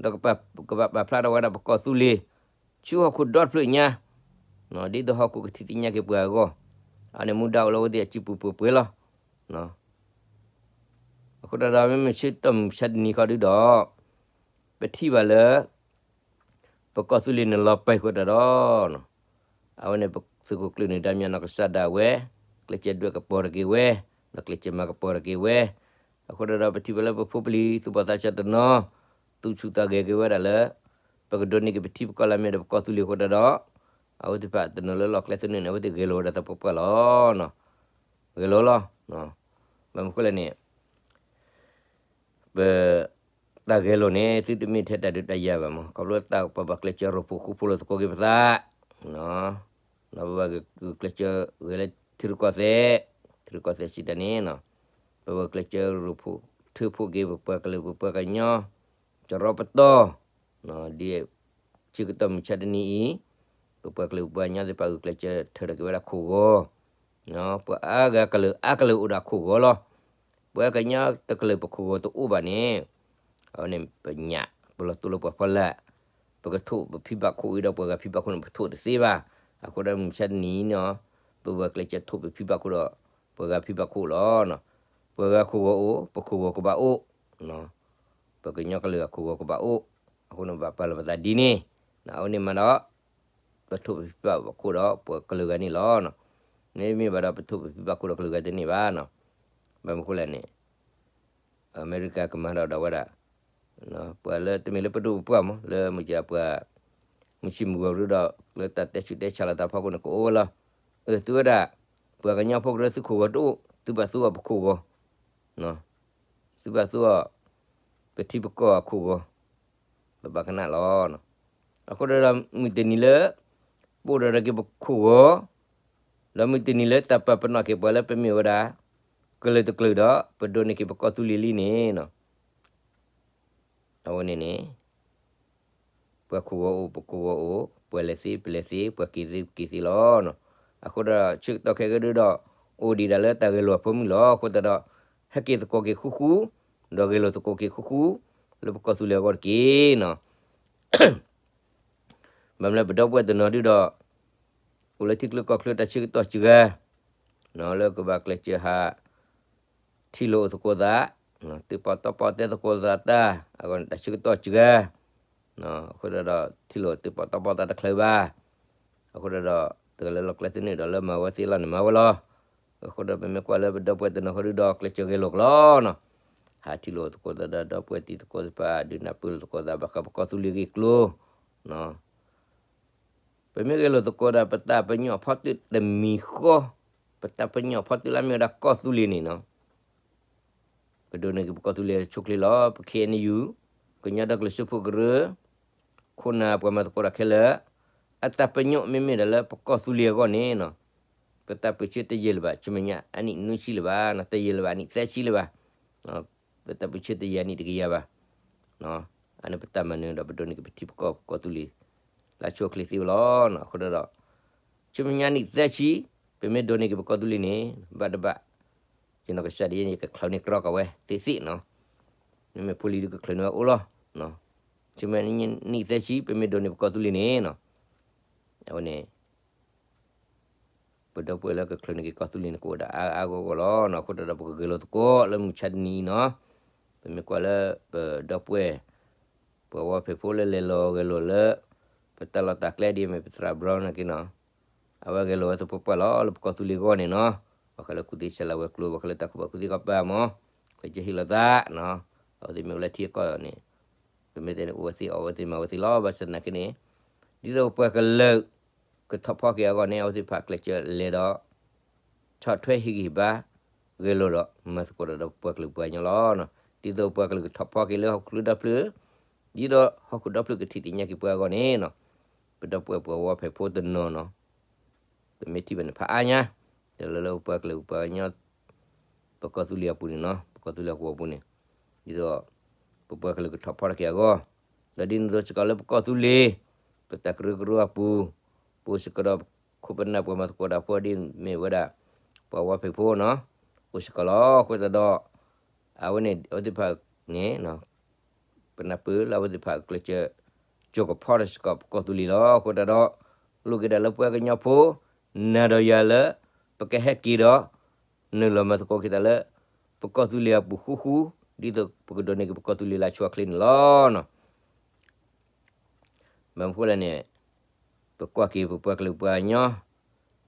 ဒီးကဘၣ်ပာ်ဖျါထီၣ်ဝဲဒၣ်ပကီၢ်သူလ့ၤ ဆူဟီၣ်ခိၣ်ဒီတဖျၢၣ်ညါ, ဒ်သိးဟီၣ်ခိၣ်ကထံၣ်သ့ၣ်ညါက့ၤပှၤအဂီၢ်, အန့ၣ်မူဒါအိၣ်လၢအဝဲသ့ၣ်အစုပူၤပှဲၤပှဲၤလီၤ. အဃိတၢ်ဒီးမ့မ့ၢ်ဆၢကတီၢ်မုၢ်မဆါတနံၤဃီဒုဒီး ပထံၣ်ဘၣ်လၢ ပကီၢ်သူလ့ၤန့ၣ်လီၤပၢၢ်ဃိတၢ်ဒီး အဝဲန့ၣ်ပသုးခိၣ်ကျၢၢ်နၢၤဒါ မၠၣ်နီၢ်ကစၢ်ဒၣ်ဝဲ ကျဲးစၢးဒွဲၣ်ကပီၤတက့ၢ်ဝဲ, ဒီးကျဲးစၢးမၤကပီၤတက့ၢ်ဝဲ, အဃိတၢ်ဒီးပထံၣ်ဘၣ်လၢပဖိပလံၤသူၣ်ဘီၣ်သးစၢ်တနီၤ သူၣ်ဆူၣ်သးဂဲၤက့ၤဝဲဒၣ်လၢ ပကဒိးန့ၢ်က့ၤပထံပကီၢ်လၢအမ့ၢ်ဒီးပကီၢ်သူလ့ၤအဃိတၢ်ဒီး အဝဲသ့ၣ်တဖၣ်တနီၤလၢလီၢ်ကျဲသနၢၣ်န့ၣ် အဝဲသ့ၣ်ဂဲၤလိာ်ဝဲဒၣ်သပှၢ်ပှၢ်လီၤ. ဂဲၤလိာ်လီၤ. ဘၣ်မနုၤဃိလဲၣ်န့ၣ် ပ တၢ်ဂဲၤလိာ်န့ၣ် သုတမ့ၢ်ထဲတၢ်ဒုးတၢ်ယၤဘၣ်မး, ခီဖျိတၢ်ပဘၣ်ကျဲးစၢးရိဖှိၣ်ဃူဖိးလိာ်သကိးက့ၤပသး, ဒီးပဘၣ်ဂုာ်ကျဲးစၢးဂဲၤလၢထံရူၢ်ကီၢ်သဲး, ထံရူၢ်ကီၢ်သဲးစံးတၢ်န့ၣ်, ပဘၣ်ကျဲးစၢးရိဖှိၣ်ထၢဖှိၣ်က့ၤ ပပှၤကလုာ်ပပှၤကညီ ကရီပတီၢ်, ဒ်ဆၢကတီၢ်မုၢ်ဆါတနံၤအံၤ, ပပှၤကလုာ်ပပှၤကညီသ့ၣ်တဖၣ်ဂုာ်ကျဲးစၢးထၢထီၣ်က့ၤဝဲဒၣ်ခိၣ်ဂီၤ, ပှၤအါဂၤကလုာ်အါကလုာ်အိၣ်ဒီးအခိၣ်ဂီၤလီၤ. ပှၤကညီတကလုာ်ပခိၣ်ဂီၤတအိၣ်ဘၣ်န့ၣ်, အဝဲန့ၣ်ပညၣ် ပလီၤတိၢ်လၢပှၤဖီလာ်, ပကထိၣ်ပဖံဘၣ်ခိၣ်အံၤဒီးပှၤဂၤဖံဘၣ်ခိၣ်န့ၣ် ပထိၣ်တသ့ဘၣ်. အဃိဒီးမုၢ်ဆါတနံၤအံၤန့ၣ်, ပဘၣ်ကျဲးစၢးထိၣ်ပဖံဘၣ်ခိၣ်ဒီး ပှၤဂၤဖံဘၣ်ခိၣ်လီၤ. ပှၤဂၤခိၣ်ဂီၤအိၣ် ပခိၣ်ဂီၤကဘၣ်အိၣ်, ပကညီကလုာ်အခိၣ်ဂီၤကဘၣ်အိၣ်, အဃိန့ၣ်ဘၣ်ပာ်လီၤပသးဒ်န့ၣ်, အဝဲန့ၣ်မးဒီး ပထိၣ်ပဖံဘၣ်ခိၣ်ဒီးပှၤကလုာ်ဂၤန့ၣ်လီၤ. မ့မ့ၢ်ဘၣ်ဒီးပထိၣ်ပဖံဘၣ်ခိၣ်ဒီးကလုာ်ဂၤတန့ၢ်ဘၣ်. ဘၣ်မနုၤဃိလဲၣ်န့ၣ်, အမဲရကၤကမၤဒီးဒီးဝဲဒၣ်, ပှၤလၢတမ့ၢ်လၢပဒိၣ်ပပှၢ်မး လၢမုၢ်ကပှၤ မုၢ်ဆံမုၢ်ဂီၤရူဒီး လၢတၢ်တဲဆူးတဲဆါလီၤတၢ်ဖီခိၣ်န့ၣ် ကအိၣ်ဝဲလီၤ. အၢ သုဝဲဒၣ် ပှၤကညီဖိကရၢသုခိၣ်ဂီၤတအိၣ် သုဘၣ်သူအီၤပခိၣ်ဂီၤ, သုဘၣ်သူအီၤ ပထံပကီၢ်အခိၣ်ဂီၤ, ပဘၣ်ကနၣ်လီၤ. အဃိဒီးမုၢ်တနံၤလၢ ပအိၣ်ဒီးက့ၤပခိၣ်ဂီၤ, ဒီးမုၢ်တနံၤလၢတၢ်ပာ်ပနီၣ်က့ၤပှၤလၢပမ့ၢ်ဝဲဒၣ် ကလုာ်တကလုာ်ဒီး ပဒိးန့ၢ်က့ၤပကီၢ်သူလ့ၤလံန့ၣ်, အဝဲန့ၣ်န့ၣ် ပှၤခိၣ်ဂီၤအိၣ် ပခိၣ်ဂီၤအိၣ်, ပှၤလဲၤသ့ပလဲၤသ့, ပှၤက့ၤသ့ပက့ၤသ့လီၤ. အဃိဒီးဆၢကတီၢ်ခဲကဒုဒီး အိၣ်ဒံးဒၣ်လၢတၢ်ဂဲၤလိာ်အဖၢမုၢ်လီၤ. အဃိသတးဒီး ဟဲက့ၤသကိးက့ၤဃူဃူ, ဒီးဂဲၤလိာ်သကိးက့ၤဃူဃူ လၢပကီၢ်သူလ့ၤအဂီၢ်တက့ၢ်နီၤ. ဘၣ်မနုၤလၢပဒီပုၢ်ဝဲၢ်တနီၤဒုဒီး အိၣ်လၢထံချၢကီၢ်ချၢတၢ်ဆၢကတီၢ်စှၤဂၤ, လၢကဘၣ်ကျဲးစၢးဟး ထံၣ်လိာ်အိၣ်သကိးသး, တၢၣ်ပီၣ်တီပီၣ်တဲသကိးသးတၢ်, အဂီၢ်န့ၣ်တၢ်ဆၢကတီၢ်စှၤဂၤ, အဃိသတးဒီး ထံၣ်လိာ်တၢၣ်ပီၣ်တီပီၣ်သးတချုးဘၣ်. အဃိသတးဒီး တဂၤလၢလီၢ်ကျဲသနၢၣ်ဒီးလၢမၤဝဲသ့လီၤန့ၣ်မၤဝဲလီၤ. အဃိဒီးပမ့ၢ်ကွၢ်လၢပဒီပုၢ်ဝဲၢ်တနီၤဃီဒုဒီးကျဲးစၢးဂဲၤလိာ်ကလီနီၤ. ဟးထံၣ်လိာ်သကိးသးဒီးဒီပုၢ်ဝဲၢ်တံၤသကိးသ့ၣ်တဖၣ် ဒုးနၢ်ပၢၢ်လိာ်သကိးသးဘၣ်ဃးပကီၢ်သူလ့ၤဂ့ၢ်ကျိၤ ပမ့ၢ်ဂဲၤလိာ်သကိးဒီးပတၢ်ပညိၣ်အဖီတၢၣ်တမံၤဃီ, ပတၢ်ပညိၣ်အဖီတၢၣ်လၢအမ့ၢ်ဝဲဒၣ်ကီၢ်သူလ့ၤန့ၣ်နီၤ, ပဒိးန့ၢ်က့ၤပကီၢ်သူလ့ၤဆိချ့လီၤ. ပ K N U ကညီဒီကလုာ်စၢဖှိၣ်ကရၢ ခိၣ်နၢ်ပှၤမၤသကိးတၢ်ခဲလၢာ် အတၢ်ပညိၣ်မ့မ့ၢ်ဒၣ်လၢပကီၢ်သူလ့ၤအဂီၢ်န့ၣ်နီၤ, ပတၢ်ပၢဆှၢတယဲၢ်လၢၤဘၣ်, ဆူမဲာ်ညါအနံၣ်နွံဆံလၢၤဘၣ်, တယဲၢ်လၢၤဘၣ်အနံၣ်သၢဆံလၢၤဘၣ်, ပ တၢ်ပၢဆှၢတယၤနံၣ်တကယၤဘၣ်. အန့ၣ်ပတၢ်မၤနၢၤဒီး ပဒိးန့ၢ်က့ၤပထံပကီၢ်ပကီၢ်သူလ့ၤ လၢအဆိအချ့သ့ဝဲလီၤ. အဃိဒီး ဆူမဲာ်ညါနံၣ်သၢဆံ ပမ့ၢ်ဒိးန့ၢ်က့ၤပကီၢ်သူလ့ၤန့ၣ် ဘၣ်တဘၣ် ယနီၢ်ကစၢ်ဒ်ယဲန့ၣ် ယကချုးန့ၢ်ကြီက့ၤဝဲသ့သ့နီၤ. မ့မ့ၢ်ဖိလံၤဒုးကချုးန့ၢ်ဝဲအိၣ်လီၤ. ဆူမဲာ်ညါနံၣ်သၢဆံ ပမ့ၢ်ဒိးန့ၢ်ပကီၢ်သူလ့ၤန့ၣ်နီၤ, အဝဲန့ၣ် ပဒီပုၢ်ဝဲၢ်လၢကချုးန့ၢ်က့ၤကီၢ်သူလ့ၤန့ၣ် ကအိၣ်ဝဲဒၣ်အါအါဂီၢ်ဂီၢ်လီၤ. အဃိဒီး ပကဂဲၤလိာ်သကိးလၢမုၢ်ဆါတနံၤအံၤနီၤ. ပမ့ၢ်ကွၢ်လၢပဒီပုၢ်ဝဲၢ် ပှၤဝီဖံးဖိလၢလဲၤလီၤဂဲၤလိာ်လၢ ပတၢ်လီၢ်တၢ်ကျဲဒ်အမ့ၢ်ပသရၣ်ဘြီန့ၣ်က့နီၤ, အဝဲဂဲၤလိာ်ဝဲသပှၢ်ပှၢ်လီၤ လၢပကီၢ်သူလ့ၤအဂီၢ်န့ၣ်နီၤ. ဘၣ်ဃးလၢကူၣ်သ့ဆဲးလၤဝဲၤကျိၤ ဘၣ်ဃးလၢတၢ်ကူၣ်ဘၣ်ကူၣ်သ့ကီးပၤမး ကစၢ်ဟ့ၣ်လီၤသးနီၤ. အဝဲသ့ၣ်မ့ၢ်အိၣ်လၢထံအကီၢ်န့ၣ် ပမ့ၢ်တဲန့ၣ် အိၣ်ဝဲသ့ၣ်အီၣ်ဝဲသ့ၣ်မၤဝဲသ့ၣ်လီၤ. ဘၣ်ဆၣ်သနာ်က့န့ၣ် ဒ်သိးပပှၤကလုာ် ကထီၣ်ဖီက့ၤအဂီၢ်န့ၣ် အဝဲသ့ၣ်တဖၣ်ကျဲးစၢးလဲၤဒီး ဆီၣ်ထွဲဟ့ၣ်ဂံၢ်ဟ့ၣ်ဘါ ဂဲၤလိာ်ဒီးမၤသကိးဒီးပပှၤကလုာ်ပှၤကညီလီၤ. ဒ်သိးပပှၤကလုာ်ကထီၣ်ဖီက့ၤလၢဟီၣ်ခိၣ်ဒီဖျၢၣ်, ဒ်သိးဟီၣ်ခိၣ်ဒီဖျၢၣ်ကထံၣ်သ့ၣ်ညါက့ၤပှၤအဂီၢ်န့ၣ်နီၤ, ပဒီပုၢ်ဝဲၢ်ပှၤဝီဖံးဖိတနီၤနီၤ ပမ့ၢ်ထံၣ်ဘၣ်န့ၣ်ဖးအါညါ, ဒီးလၢလၢပပှၤကလုာ်ပှၤကညီ ပကီၢ်သူလ့ၤအပူၤန့ၣ်နီၤ, ပကီၢ်သူလ့ၤအပူၤအပူၤန့ၣ်, ဒ်သိး ပပှၤကလုာ်ကထီၣ်ဖီထီၣ်က့ၤအဂီၢ်, ဒီးဒ်န့ၣ်အသိးစ့ၢ်ကီးလၢပကီၢ်သူလ့ၤ ပတၢ်ကရၢကရိအပူၤ, ပအိၣ်စ့ၢ်ကီးဒီးခိၣ်ပနၢ်ပှၤမၤသကိးတၢ်ဖိဒ်မ့ၢ်ဝဲဒၣ် ပှၤဝီဖံးဖိနီၤ, အိၣ်စ့ၢ်ကီးလီၤ. အဃိသတးဒီး အဝဲန့ၣ် အဝဲသ့ၣ်တဖၣ်န့ၣ် ပနၢ်ပၢၢ်လၢအဝဲသ့ၣ်တဖၣ်ကျဲးစၢး ကၠိကဖီထီၣ်စ့ၢ်ကီးပကီၢ်သူလ့ၤလီၤ. အဃိသတးဒီး လိၣ်က့ၤဒၣ်လၢပှၤကညီဖိ နၤဒီးယၤလၢ ပကဟဲက့ၤဒီး နုာ်လီၤမၤသကိးက့ၤတၢ်လၢ ပကီၢ်သူလ့ၤအပူၤဃူဃူ, ဒ်သိးပကဒိးန့ၢ်က့ၤပကီၢ်သူလ့ၤလၢအဆိအချ့န့ၣ်လီၤ. ဘၣ်မနုၤဃိလဲၣ်န့ၣ် ပကွၢ်က့ၤပပှၤကလုာ်ပှၤကညီ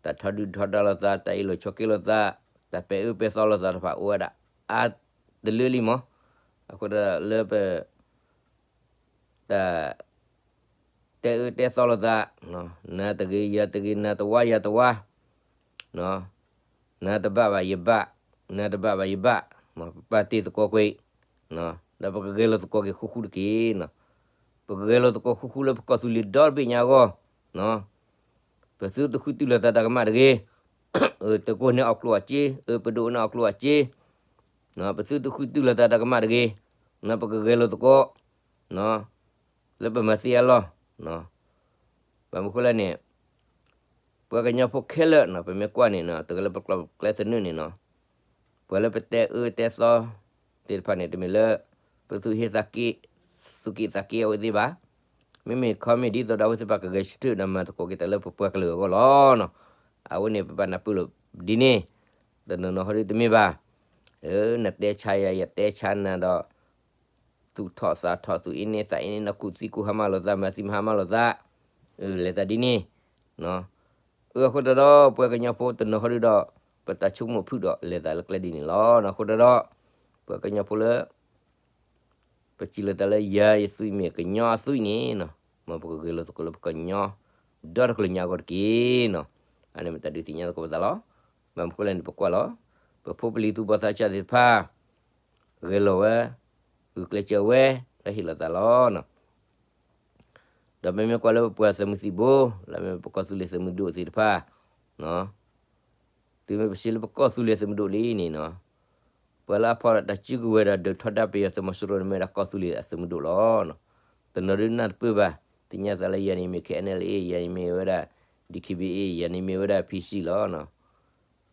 တၢ်ထီဒုၣ်ထီဒါလိာ်သး, တၢ်အ့ၣ်လိာ်ဆိးက့လိာ်သး, တၢ်ပဲာ်အၢပဲာ်သီလိာ်သးတဖၣ် အိၣ်ဝဲဒၣ်အါတလၢလံမး. အဃိဒီးလၢပ တၢ် တဲအၢတဲသီလိာ်သး, နၤတဂ့ၤယၤတဂ့ၤ, နၤတဝါယၤတဝါ, နၤတဘၣ်ဘၣ်ယဘၣ်, နၤတဘၣ်ဘၣ်ယဘၣ်, ပပာ်တ့ၢ်သကိးကွံာ်, ဒီးပကဂဲၤလိာ်သကိးက့ၤဃူဃူတက့ၢ်. ပကဂဲၤလိာ်သကိးဃူဃူလၢပကီၢ်သူလ့ၤဒီတဘ့ၣ်ညါအဂီၢ်, ပသုတဃုတုၤလိာ်သးတၢ်ကမၣ်တဂ့ၤ, အတကိးန့ၢ်အီၣ်ကျိၣ်အီၣ်စ့, အပဒိၣ်န့ၢ်အီၣ်ကျိၣ်အီၣ်စ့, ပသုတဃုတုၤလိာ်သးတၢ်ကမၣ်တဂ့ၤ, ပကဂဲၤလိာ်သကိး လၢပမၤသ့အလီၢ်, ဘၣ်မနုၤဃိလဲၣ်န့ၣ် ပှၤကညီဖိခဲလၢာ်နီၤ ပမ့ၢ်ကွၢ်န့ၣ်နီၤ တဂၤလၢပကျဲသနၢၣ်န့ၣ်နီၤ, ပှၤလၢပတဲအၢတဲသီသ့ၣ်တဖၣ်န့ၣ် တမ့ၢ်လၢ ပသူၣ်ဟ့သးက့, သူၣ်က့သးက့အဝဲသ့ၣ်ဘၣ်. မ့မ့ၢ်ခီမ့ၢ်ဒ်သိးဒီးအဝဲသ့ၣ်တဖၣ်ကဂဲၤဆၢထၢၣ်ဒီးမၤသကိးက့ၤတၢ်လၢပပှၤကလုာ်အဂီၢ်လီၤ. အဝဲန့ၣ်ပဘၣ်နၢ်ပၢၢ်လိာ်ဒ်န့ၣ်, တနီၤနီၤဟီဒ်တမ့ၢ်ဘၣ်. နတဲဆါယၤ ယတဲဆါနၤဒီး သူၣ်ထီၣ်သးထီၣ် သူၣ်အ့န့သးအ့န့ နကူၣ်သံကူၣ်ဟါမၢ်လိာ်သး မၤသံမၤဟါမၢ်လိာ်သး, လဲၤသးဒ်န့ၣ်. အဃိသတးဒီး ပှၤကညီဖိတနီၤဟီဒ်ဒီး ပတၢ်ဆိကမိၣ်ဖုၣ်ဒီးလဲၤသးလၢကျဲဒ်န့ၣ်လီၤ. အဃိသတးဒီး ပှၤကညီဖိလၢ ပစံးလီၤသးလၢယၤယသွံၣ်မ့ၢ်ကညီအသွံၣ်န့ၣ်, မ်ပကဂဲၤလိာ်သကိးလၢပကညီ ဒီတကလုာ်ညါအဂီၢ်တက့ၢ်နီၤ. အန့ၣ်မ့ၢ်တၢ်ဒုးသ့ၣ်ညါသကိးပသးလီၤ. ဘၣ်မနုၤဃိလဲၣ်န့ၣ် ပကွၢ်လီၤ. ပဖိပလံၤသူၣ်ဘီၣ်သးစၢ်သ့ၣ်တဖၣ် ဂဲၤလိာ်ဝဲ, ဂုာ်ကျဲးစၢးဝဲ, ဒီးဟ့ၣ်လီၤသးလီၤ. ဒီးပမ့ၢ်ကွၢ်လၢပပှၤသုးမုၢ်သံၣ်ဘိ, လၢမ့ၢ်ပကီၢ်သူလ့ၤသုးမုၢ်ဒိၣ်သ့ၣ်တဖၣ်, တုၤမ့ၢ်ပစံးလၢပကီၢ်သူလ့ၤသုးမုၢ်ဒိၣ်လံန့ၣ်နီၤ, ပှၤလၢအဖီၣ်တၢ်စုကဝဲၤဒီးဒုးထီဒါပယီၤသုးမီၤစိရိၤန့ၣ် မ့ၢ်ဝဲဒၣ်ကီၢ်သူလ့ၤအသုးမုၢ်ဒိၣ်လီၤ. တနီၤဒုးနၢ်တပၢၢ်ဘၣ်, သ့ၣ်ညါသးလၢယၤန့ၣ်မ့ၢ် KNLA, ယၤန့ၣ်မ့ၢ်ဝဲဒၣ် DKBA, ယၤန့ၣ်မ့ၢ်ဝဲဒၣ် PC လီၤ.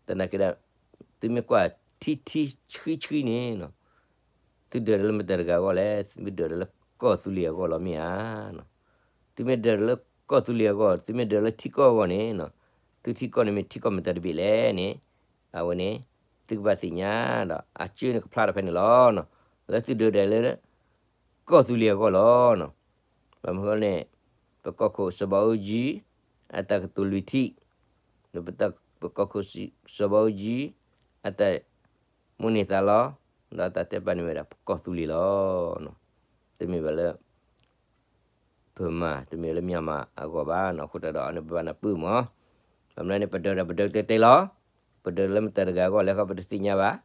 သနာ်က့ဒီး သုမ့ၢ်ကွၢ်ထံထံဆှံဆှံန့ၣ်နီၤ, သုဒၢးဒီးလၢမတၤတဂၤအဂီၢ်လဲၣ်, သုမ့ၢ်ဒၢးဒီးလၢကီၢ်သူလ့ၤအဂီၢ်လီၤမ့ၢ်ဧါ. သုမ့ၢ်ဒၢးဒီးလၢကီၢ်သူလ့ၤအဂီၢ်, သုမ့ၢ်ဒၢးလၢထံကီၢ်အဂီၢ်န့ၣ်, သုထံကီၢ်န့ၣ်မ့ၢ်ထံကီၢ်မတၤတဘ့ၣ်လဲၣ်န့ၣ်, အဝဲန့ၣ် သုကဘၣ်သ့ၣ်ညါဒီး အစၢန့ၣ်ကဖျါထီၣ်ဖဲန့ၣ်လီၤ. လၢသုဒၢးဒၣ်လၢ ကီၢ်သူလ့ၤအဂီၢ်လီၤ. ဘၣ်မနုၤဃိန့ၣ် ပကီၢ်ခိၣ်စီၤဘးအူကၠံ အတၢ်ကတိၤလွံၢ်ထံၣ်, ဒီးပကီၢ်ခိၣ်စီၤဘးအူကၠံ အတၢ်မိၣ်န့ၢ်သးလီ, ဒီးတၢ်တဲပာ်န့ၢ်ဝဲဒၣ်ပကီၢ်သူလ့ၤလီၤ. တမ့ၢ်ဘၣ်လၢ ပမၤ တမ့ၢ်လၢမၠၣ်မၤအဂီၢ်ဘၣ်နီၤ. အဃိသတးဒီးန့ၣ် ပဘၣ်နၢ်ပၢၢ်မး, ဘၣ်မနုၤန့ၣ် ပဒၢးဒီးပဒၢးတဲတဲလီၤ. ပဒၢးလၢမတၤတဂၤအဂီၢ်လဲၣ်ဃီ ပတသ့ၣ်ညါဘၣ်.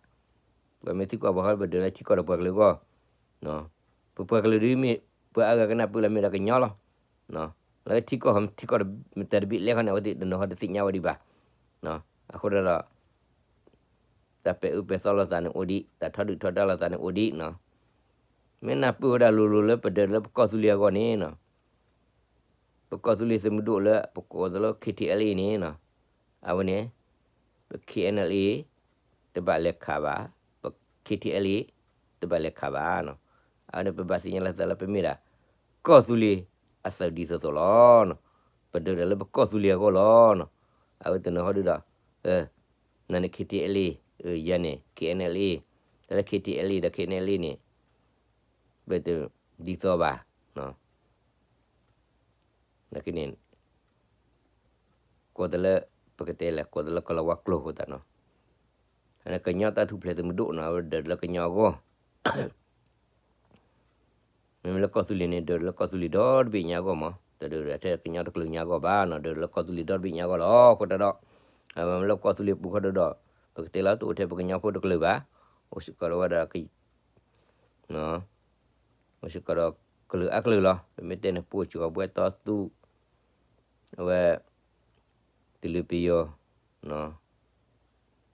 ပမ့ၢ်သံကွၢ်ပှၤဃီ ပဒၢးလၢထံကီၢ်ဒီးပှၤကလုာ်အဂီၢ်, ပပှၤကလုာ်ဒ်မ့ၢ် ပှၤအါဂၤကနၢ်ပၢၢ်လၢမ့ၢ်ဒၣ်ကညီလီၤ. လၢထံကီၢ် ထံကီၢ်မတၤတဘ့ၣ်လဲၣ်ဃီန့ၣ် အဝဲသ့ၣ်တနီၤဃီတသ့ၣ်ညါဝဲဒံးဘၣ်. အဃိသတးဒီး ပ တၢ်ပဲာ်အၢပဲာ်သီလိာ်သးန့ၣ်အိၣ်ဒံး, တၢ်ထီဒုၣ်ထီဒါလိာ်သးန့ၣ်အိၣ်ဒံးနီၤ. မ့ၢ်နၢ်ပၢၢ်ဝဲဒၣ်လိၤလိၤလၢပဒၢးလၢပကီၢ်သူလ့ၤအဂီၢ်န့ၣ်နီၤ, ပကီၢ်သူလ့ၤသုးမုၢ်ဒိၣ်လၢပကိးသးလၢ K T L A န့ၣ်နီၤ, အဝဲန့ၣ် ပ K N L A တဘၣ်လဲၤခးဘၣ်, ပ K T L A တဘၣ်လဲၤခးဘၣ်နီၤ. အဝဲန့ၣ်ပဘၣ်သ့ၣ်ညါလီၤသးလၢပမ့ၢ်ဒၣ် ကီၢ်သူလ့ၤအသုးဒ်သိးသိးလီၤနီၤ. ပဒၢးဒၣ်လၢပကီၢ်သူလ့ၤအဂီၢ်လီၤနီၤ. အဝဲတနီၤဟီဒုဒီး နန့ၣ် K T L A ယၤန့ၣ် K N L A, တၢ်လၢ K T L A ဒီး K N L A န့ၣ် ပတဒ်သိးဘၣ်. နာ်က့န့ၣ် ကိးတၢ်လၢ ပကတဲလဲၣ် ကိးတၢ်လၢကီၢ်လၤဝါကျိာ်ဃိသတးနီၤ, ကညီတၢ်ထူၣ်ဖျဲးသုးမုၢ်ဒိၣ်နီၤ အဝဲဒၢးလၢကညီအဂီၢ် မ့မ့ၢ်လၢကီၢ်သူလ့ၤန့ၣ် ဒၢးလၢကီၢ်သူလ့ၤဒီတဘ့ၣ်ညါအဂီၢ်မး, တဒၢးထဲကညီတကလုာ်ညါအဂီၢ်ဘၣ်နီၤ, ဒၢးလၢကီၢ်သူလ့ၤဒီတဘ့ၣ်ညါအဂီၢ်လီၤ. အဃိသတးဒီး မ့မ့ၢ်လၢကီၢ်သူလ့ၤပူၤဃီဒီး ပကတဲလီၤတအိၣ်ထဲပကညီဖိတကလုာ်ဘၣ်, အိၣ်စ့ၢ်ကီးဒီးဝဲဒၣ် အိၣ်စ့ၢ်ကီးဒီးကလုာ်အါကလုာ်လီၤ. ပမ့ၢ်တဲန့ၣ် ပအိၣ်စ့ၢ်ကီးဘှဲတီသူ အဝဲ တလၢပယီၤ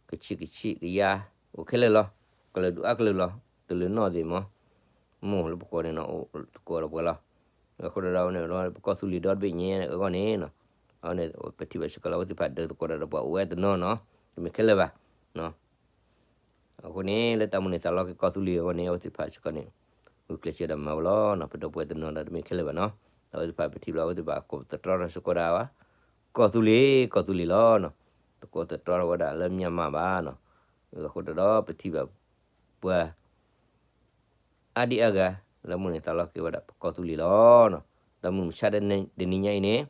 ကဆံးကဆံးကယါ အိၣ်ခဲလၢာ်လီၤ. ကလုာ်ဒူၣ်အါကလုာ်လီၤ. တလၢနီၢ်သ့ၣ်မး မိၢ်လၢပကိးန့ၣ်နီၤ အိၣ်သကိးဒီးပှၤလီၤ. အဃိဒီးဝဲန့ၣ် ပကီၢ်သူလ့ၤဒီတဘ့ၣ်ညါအဂီၢ်န့ၣ်နီၤ, အဝဲန့ၣ် ပထံၣ်ဘၣ်စ့ၢ်ကီးလၢအဝဲသ့ၣ်တဖၣ်ဒၢးသကိးဒီးပှၤအိၣ်ဝဲတနီၤနီၤ, တမ့ၢ်ခဲလၢာ်ဘၣ်. အဃိန့ၣ် လၢတၢ်မိၣ်န့ၢ်သးလီက့ၤကီၢ်သူလ့ၤအဂီၢ်န့ၣ် အဝဲသ့ၣ်တဖၣ်စ့ၢ်ကီးန့ၣ် ဂုာ်ကျဲးစၢးဒီးမၤဝဲလီၤနီၤ, ပဒီပုၢ်ဝဲၢ်တနီၤဒီးတမ့ၢ်ခဲလၢာ်ဘၣ်နီၤ. အဝဲသ့ၣ်တဖၣ်ပထံၣ်ဘၣ် အဝဲသ့ၣ်တဖၣ်ကိးပသူၣ်တြီထီၣ်စ့ၢ်ကီးဒၣ် ကီၢ်သူလ့ၤ ကီၢ်သူလ့ၤလီၤနီၤ, တကိးသတြီထီၣ်ဝဲဒၣ်လၢ Myanmar ဘၣ်နီၤ. အဃိဒီးပထံၣ်ဘၣ် ပှၤ အါဒံအါဂၤ လၢမိၣ်န့ၢ်သးလီက့ၤဝဲဒၣ်ပကီၢ်သူလ့ၤလီၤနီၤ. ဒီးမုၢ်မဆါတနံၤညါအံၤန့ၣ်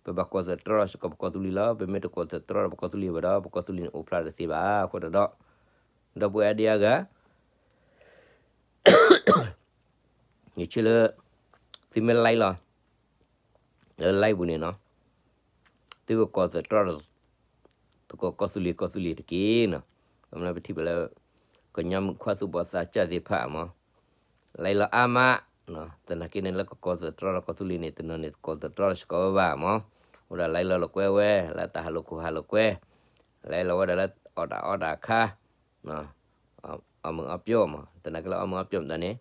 ပဘၣ်ကိးသတြီထီၣ်စ့ၢ်ကီးပကီၢ်သူလ့ၤလီၤ. ပမ့ၢ်တကိးသတြီထီၣ်ပကီၢ်သူလ့ၤဘၣ်ဒီး ပကီၢ်သူလ့ၤန့ၣ်အိၣ်ဖျါတသ့ဘၣ်. အဃိဒီး ဒီပုၢ်ဝဲၢ်အါဒံအါဂၤ ယဆၢလၢ သုမ့ၢ် like လီၤ လၢ live ပူၤန့ၣ်နီၤ, သုကကိးသတြီထီၣ် သကိးကီၢ်သူလ့ၤ ကီၢ်သူလ့ၤတက့ၢ်နီၤ. အမ့ၢ်ပထံၣ်ဘၣ်လၢ ကညီမုၣ်ခွါသူၣ်ဘီၣ်သးစၢ်သ့ၣ်တဖၣ်မး like လီၤအါမး, သနာ်က့န့ၣ် လၢကကိးသတြီထီၣ်ကီၢ်သူလ့ၤန့ၣ် တနီၤန့ၣ် သကိးသတြီထီၣ်စ့ၢ်ကီးဝဲဘၣ်မး, အိၣ်ဒၣ် like လီၤလိာ်ကွဲဝဲ လၢတၢ်ဟးလိာ်ခိၣ်ဟးလိာ်ကွဲ, like လီၤဝဲဒၣ်လၢအီၣ်တၢ်အီတၢ်အခါ အီၣ်မုာ်အီပျီမး, သနာ်က့လၢအီၣ်မုာ်အီပျီမးတၢ်န့ၣ်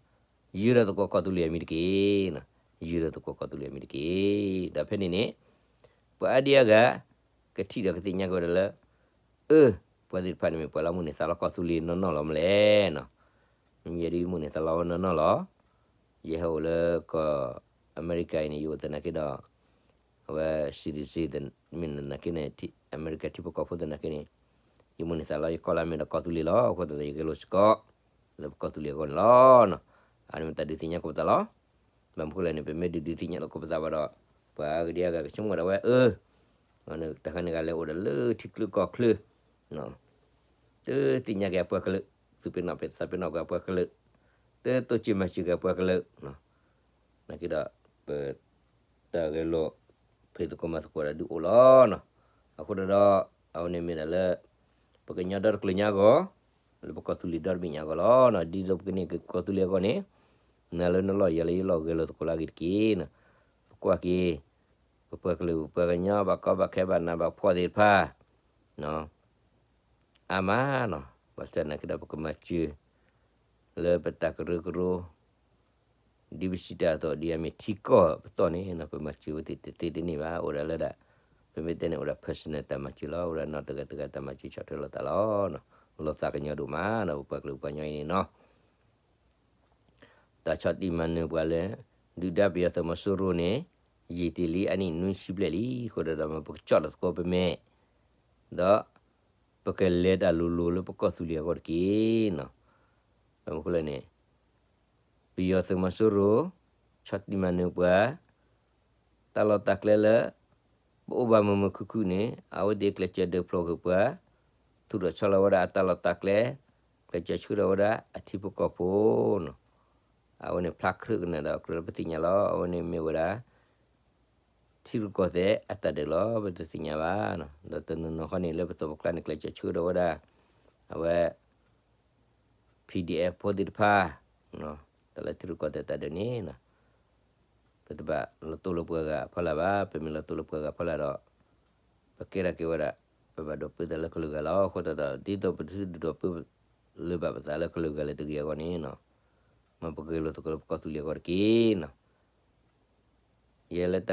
ယုၢ်ဒီးသကိးကီၢ်သူလ့ၤအမံၤတက့ၢ်, ယုၢ်ဒီးသကိးကီၢ်သူလ့ၤအမံၤတက့ၢ်. ဒီးဖဲန့ၣ်န့ၣ် ပှၤအါဒံအါဂၤ ကထံၣ်ဒီးကသ့ၣ်ညါက့ၤဝဲဒၣ်လၢ အၢ ပှၤသ့ၣ်တဖၣ်န့ၣ်မ့ၢ်ပှၤလၢမိၣ်န့ၢ်သးလီကီၢ်သူလ့ၤနီၢ်နီၢ်လီၤမလဲၣ်နီၤ. မ့ၢ်ယဲဒ်မိၣ်န့ၢ်သးလီဝဲနီၢ်နီၢ်လီၤ. ယဟဲအိၣ်လၢကီၢ်အမဲရကၤအံၤန့ၣ် ယအိၣ်သနာ်က့ဒီး အဝဲ citizen မ့ၢ်သနာ်က့န့ၣ် အမဲရကၤထံဖိကီၢ်ဖိသနာ်က့န့ၣ် ယမိၣ်န့ၢ်သးလီယကီၢ်လၢအမ့ၢ်ဒီးကီၢ်သူလ့ၤလီၤ. အဃိသတးဒီး ယဂဲၤလိာ်စ့ၢ်ကီး လၢပကီၢ်သူလ့ၤအဂီၢ်န့ၣ်လီၤ. အန့ၣ်မ့ၢ်တၢ်ဒုးသ့ၣ်ညါကိးပသးလီၤ. ဘၣ်မနုၤဃိလဲၣ်န့ၣ် ပမ့ၢ်ဒုးဒုးသ့ၣ်ညါလိာ်ကိးပသးဘၣ်ဒီး ပှၤအါဂၤဒံအါဂၤကဆိကမိၣ်ဒၣ်ဝဲ အၢ တၢ်ခါန့ၣ်ဂၤလဲၤအိၣ်ဒီးလၢထံချၢကီၢ်ချၢ တသ့ၣ်ညါက့ၤအပှၤကလုာ်, သူၣ်ပ့ၤနီၣ်ပ့ၤသးပ့ၤနီၣ်က့ၤအပှၤကလုာ်, တတိစၢၤမၤစၢၤက့ၤအပှၤကလုာ်, နာ်က့ဒီး ပ တၢ်ဂဲၤလိာ် ဖံးသကိးမၤသကိးတၢ်ဒုးအိၣ်လီၤနီၤ. အဃိဒီး အဝဲန့ၣ်မ့ၢ်ဒၣ်လၢ ပကညီဒီတကလုာ်ညါအဂီၢ်, လၢပကီၢ်သူလ့ၤဒီတဘ့ၣ်ညါအဂီၢ်လီၤနီၤ. ဒ်သိးပကန့ၢ်က့ၤကီၢ်သူလ့ၤအဂီၢ်န့ၣ် နၤလၢနလီၢ်ယၤလၢယလီၢ်ဂဲၤလိာ်သကိးလၢအဂ့ၤတက့ၢ်နီၤ. ပကွၢ်က့ၤ ပပှၤကလုာ် ပပှၤကညီ ဘၣ်ကီဘၣ်ခဲဘၣ်နးဘၣ်ဖှီၣ်သ့ၣ်တဖၣ် အါမးနီၤ. ဘၣ်ဆၣ်သနာ်က့ဒီး ပကမၤစၢၤ လၢပတၢ်ကရၢကရိ ဒ်ပစံးတၢ်အသိး ဒ်အမ့ၢ်ထံကီၢ်ပတီၢ်န့ၣ် ပမၤစၢၤဝဲသ့ၣ်တသ့တန့ၢ်ဘၣ်. အိၣ်ဒၣ်လၢဒၣ် ပမ့ၢ်တဲန့ၣ် အိၣ်ဒၣ် personal တၢ်မၤစၢၤလီၤ. အိၣ်ဒၣ်နီၢ်တဂၤတဂၤတၢ်မၤစၢၤဆီၣ်ထွဲလိာ်သးလီၤ. လီၤသးကညီၤဒိၣ်မးနီၤ ပပှၤကလုာ်ပှၤကညီအံၤန့ၣ်နီၤ. တၢ်ဆီၣ်တံၢ်မၤနၢၤပှၤလၢ ဒုၣ်ဒါပယီၤသုးမီၤစိရိၤန့ၣ် ယံာ်တ့ၢ်လံအနံၣ်နွံဆံဘျဲၣ်လံ. အဃိဒီး ပကကၠီၣ်တၢ်သကိးပမဲာ် ဒီး ပကလဲၤတၢ်လိၤလိၤလၢပကီၢ်သူလ့ၤအဂီၢ်တက့ၢ်နီၤ. ဘၣ်မနုၤဃိလဲၣ်န့ၣ် ပယီၤသုးမီၤစိရိၤ ဆီၣ်တံၢ်မၤနၢၤပှၤ တၢ်လီၢ်တၢ်ကျဲလၢ ပအိၣ်ဘၣ်မုာ်မုာ်ခုၣ်ခုၣ်န့ၣ် အဝဲသ့ၣ်ကျဲးစၢးဒုးဖျိးက့ၤပှၤ သူၣ်ထီၣ်ဆီလီၤဝဲဒၣ်အတၢ်လီၢ်တၢ်ကျဲ ကျဲးစၢးဆှၢထီၣ်ဝဲဒၣ်အထံဖိကီၢ်ဖိနီၤ. အဝဲန့ၣ်ဖျါခရၢၣ်ကနၣ်ဒီးကြၢးလၢပသ့ၣ်ညါလီၤ. အဝဲန့ၣ်မ့ၢ်ဝဲဒၣ် ထံရူၢ်ကီၢ်သဲးအတၢ်ဒုးလီၤ ပတသ့ၣ်ညါဘၣ်. ဒီးတနီၤနီၤခီန့ၣ် လၢပသိးပကျါန့ၣ် ကျဲးစၢးဆှၢထီၣ်ဝဲဒၣ် အဝဲ PDF ဖိသ့ၣ်တဖၣ် တၢ်လၢထံရူၢ်ကီၢ်သဲးတၢ်ဒုးန့ၣ် ပတဘၣ်လီၤတိၢ်လၢပှၤဂၤအဖီလာ်ဘၣ်. ပမ့ၢ်လီၤတိၢ်လၢပှၤဂၤအဖီလာ်ဒီး ပကဲထီၣ်က့ၤဝဲဒၣ် ပဘၣ်ဒိးပၢသးလၢကလုာ်ဂၤလီၤ. အဃိသတးဒီး ဒ်သိးပသုတဒိးပၢလၢၤဘၣ်ပသးလၢကလုာ်ဂၤလၢတဂ့ၤအဂီၢ်န့ၣ်နီၤ, မ်ပဂဲၤလိာ်သကိးလၢပကီၢ်သူလ့ၤအဂီၢ်တက့ၢ်နီၤ. ယဲလၢတၢ်